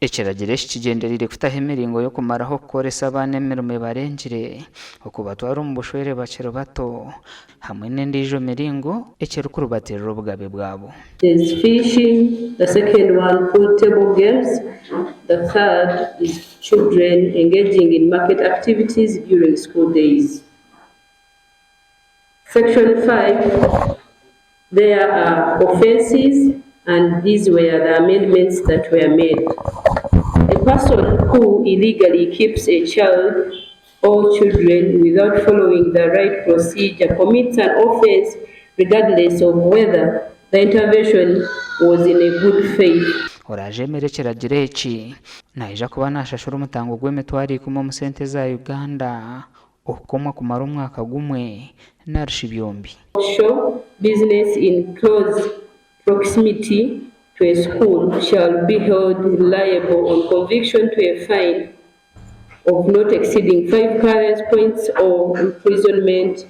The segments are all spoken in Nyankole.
Ekiragiro eki kigyendereire kutaho emiringo y'okumaraho okukoresa abaana emirimo ebarengire, okubatwara omu bushwere bakiri bato hamwe n'endiijo miringo ekirikurubatirira obugabe bwabo. There's fishing, the second one pool table games, the third is children engaging in market activities during school days. Section 5, There are offences and these were the amendments that were made. A person who illegally keeps a child or children without following the right procedure commits an offence regardless of whether the intervention was in a good faith. Oraajeemera ekiragiro eki, naija kuba naashashura omutango gw'emitwaro ikumi omu sente za Uganda, okukomwa kumara omwaka gumwe narishi byombi. Show business in close proximity to a school shall be held liable on conviction to a fine of not exceeding 5 currency points or imprisonment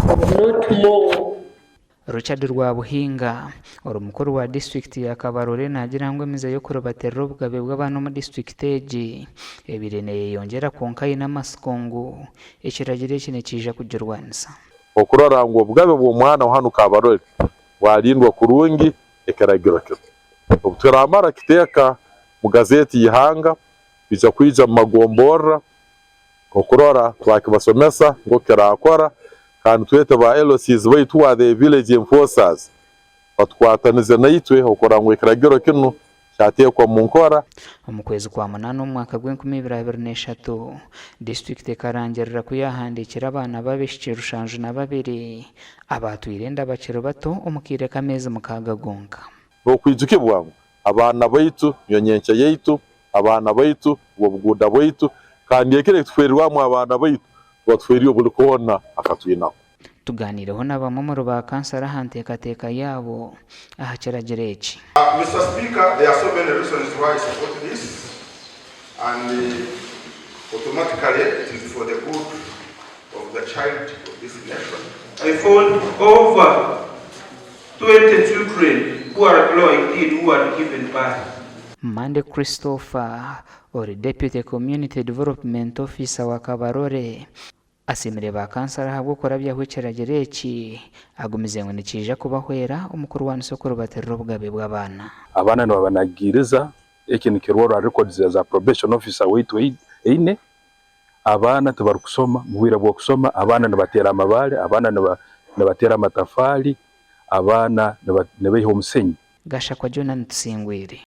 of not more. Richard Rwabuhinga, ori mukuru wa disiturikiti ya Kabarole naagira ngu emize y'okurubatirira obugabe bw'abaana omu disiturikiti egi ebaire neyeyongyera kwonka aine amatsiko ngu ekiragiro eki nikiija kugirwanisa. Okurora ngu obugabe bw'omwana wa hanu Kabarole bwarindwa kurungi ekiragiro kinu obuturamara kiteeka mu gazeti y'ihanga twija kwija mu magomborra okurora twakibasomesa ngu kirakora kandi twete ba LCs baitu who are the village enforcers batukwatanize naitwe okurora ngu ekiragiro kinu kyatekwa mu nkora. Omu kwezi kwa munaana omu mwaka gw'enkumi ibiri 23, disiturikiti ekarangirira ku yaahandiikire abaana b'abaishiki 72 abaatwire enda bakiri bato omu kaire k'ameezi mukaaga gonka. N'okwijukibwa ngu abaana baitu niyo nyenkya yaitu, abaana baitu nibwo buguuda bwaitu, kandi ekiro eki tufeererwamu abaana baitu, tuba tufeeriirwe buli koona akatwinaho. Tugaaniireho na bamwe omuri ba kansara aha nteekateeka yaabo aha kiragiro eki. Mister Speaker, there are so many reasons why I support this and automatically it is for the good of the child of this nation. I found over 20 children who are below 18 who are given birth. Monday Christopher, ori Deputy Community Development Officer wa Kabarole, asiimire ba kansara ahabw'okurabyaho ekiragiro eki, agumize ngu nikiija kubahwera omu kurwanisa okurubatirira obugabe bw'abaana. Abaana nibabanagiiriza, eki nikirorwa records za probation officer waitu eine, Abaana tibarikusoma, mu bwire bw'okusoma abaana nibateera amabaare, abaana nibateera amatafaari, abaana nibaiha omusenyi. Gashakwa Jonah Tusingwire.